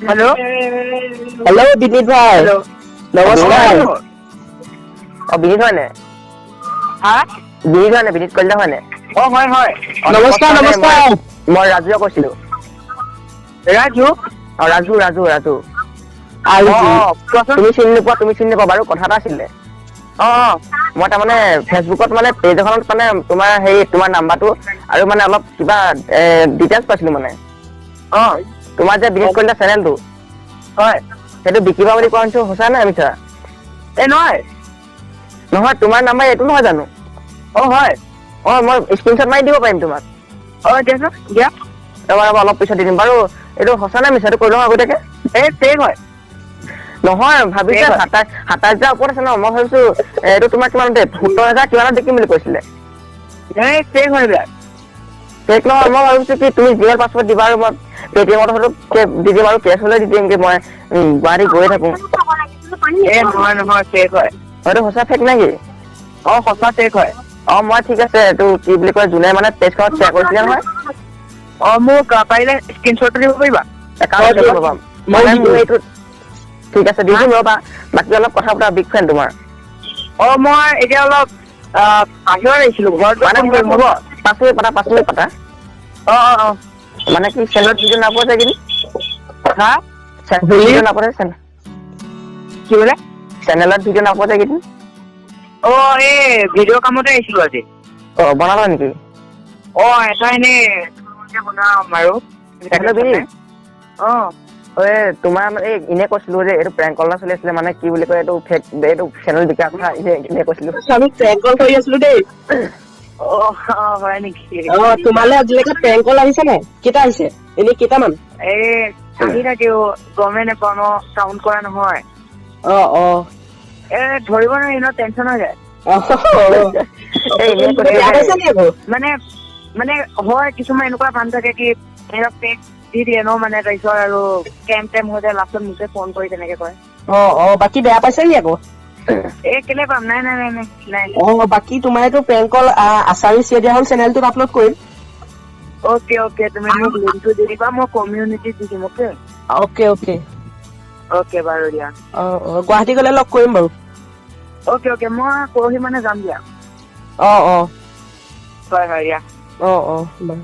Hello'. Hello' বিনীত ভাই। Hello'. নমস্কাৰ। অ, বিনীত হয়নে? হা? বিনীত হয়নে? বিনীত কলিতা হয়নে? অ, হয় হয়। অ, নমস্কাৰ, নমস্কাৰ। মই ৰাজুৱে কৈছিলো। ৰাজু? অ, ৰাজু, ৰাজু, ৰাজু। অ অ, কোৱাচোন। তুমি চিনি নোপোৱা, তুমি চিনি নোপোৱা বাৰু। কথা এটা আছিলে। অ অ। মই তাৰমানে ফেচবুকত মানে পেজ এখনত মানে তোমাৰ হেৰি, তোমাৰ নাম্বাৰটো আৰু মানে অলপ কিবা ডিটেইলছ পাইছিলো মানে। তোমাৰ যে বিনীত কলিতা চেনেলটো, সেইটো বিকিবা বুলি কোৱা শুনিছো, সঁচা নে মিছা? এই নহয়। নহয়, তোমাৰ নাম্বাৰ এইটো নহয় জানো? অ, হয়। অ, মই স্ক্ৰীনশ্বট মাৰি দিব পাৰিম তোমাক। অ, দিয়াচোন, দিয়া। ৰ'বা ৰ'বা, অলপ পিছত দি দিম বাৰু। এইটো সঁচা নে মিছা এইটো কৈ লওঁ আগতীয়াকে। এই ফেক হয়। নহয়, ভাবিছে হয়। 27,000 ওপৰত আছে ন। মই ভাবিছো এইটো তোমাৰ কিমান 70,000 কিমানত বিকিম বুলি কৈছিলে। এই ফেক হয় এইবিলাক। ফেক নহয়, মই ভাবিছো কি তুমি জিমেইল পাছৱৰ্ড দিবা আৰু মই পেটিএমত হলেও দি দিম আৰু কেছ হলেও দি দিম কি মই গুৱাহাটী গৈয়ে থাকো। এই নহয় নহয়, ফেক হয়। হয়তো সঁচা ফেক নেকি? অ, সঁচা ফেক হয়। অ, মই ঠিক আছে। এইটো কি বুলি কয়, যোনে মানে পেজখনত শ্বেয়াৰ কৰিছিলে নহয়। অ, মোক পাৰিলে স্ক্ৰীনশ্বটটো দিব পাৰিবা? একাউণ্ট ৰ'বা। মই মানে দি মোৰ দিম। এইটো ঠিক আছে, দি দিম ৰ'বা। বাকী অলপ কথা পতা, বিগ ফেন তোমাৰ। অ, মই এতিয়া অলপ বাহিৰত আহিছিলো, ঘৰত গৈ মানে ফোন কৰিম, হ'ব? 5 মিনিট পাতা, 5 মিনিট পাতা। অ অ অ। মানে কি চেনেলত ভিডিঅ' নাপোৱা যায় কিন্তু? হা? ভিডিঅ' নাপোৱা চেনেল? কি বোলে? চেনেলত ভিডিঅ' নাপোৱা যায় কিন্তু। অ, এই ভিডিঅ' কামতে আহিছিলো আজি। অ, বনাবা নেকি? অ, এটা এনেই থুলমূলকে বনাম আৰু। হেল্ল' বিনীত। অ। এই তোমাৰ মানে এই এনে কৈছিলো যে এইটো প্ৰেংক কল এটা চলি আছিলে, মানে কি বুলি কয়, এইটো ফেক, এইটো চেনেল বিকা কথা এনে এনে কৈছিলো। আমি প্ৰেংক কল কৰি আছিলো দেই। অ অ, হয় নেকি? অ, তোমালে আজিলৈকে প্ৰেংক কল আহিছে নাই? কেইটা আহিছে এনেই, কেইটামান? এই আহি থাকেও, গমেই নাপাওঁ ন, কাউণ্ট কৰা নহয়। অ অ। এ ধৰিব নোৱাৰি ন, টেনচন হৈ যায়। এই এনেই কৈছিলো। বেয়া দেই। পাইছা নি আকৌ? মানে মানে হয়, কিছুমান এনেকুৱা মানুহ থাকে কি এনেকুৱা ফেক দি দিয়ে ন, মানে তাৰপিছত আৰু স্কেম টেম হৈ যায়, লাষ্টত মোকে ফোন কৰি তেনেকে কয়। অ অ, বাকী বেয়া পাইছা নি আকৌ? এই কেলে পাম? নাই নাই নাই নাই নাই। অ, বাকী তোমাৰ এইটো প্ৰেংক কল আছামিজ চিয়া হ'ল চেনেলটোত আপলোড কৰিম। অ'কে অ'কে, তুমি মোক লিংকটো দি দিবা, মই কমিউনিটিত দি দিম, অ'কে? Okay okay. অ'কে বাৰু, দিয়া। অ অ, গুৱাহাটী গ'লে লগ কৰিম বাৰু। অ'কে অ'কে, মই পৰহি মানে যাম দিয়া। অ অ। হয় হয়, দিয়া। অ অ, বাৰু।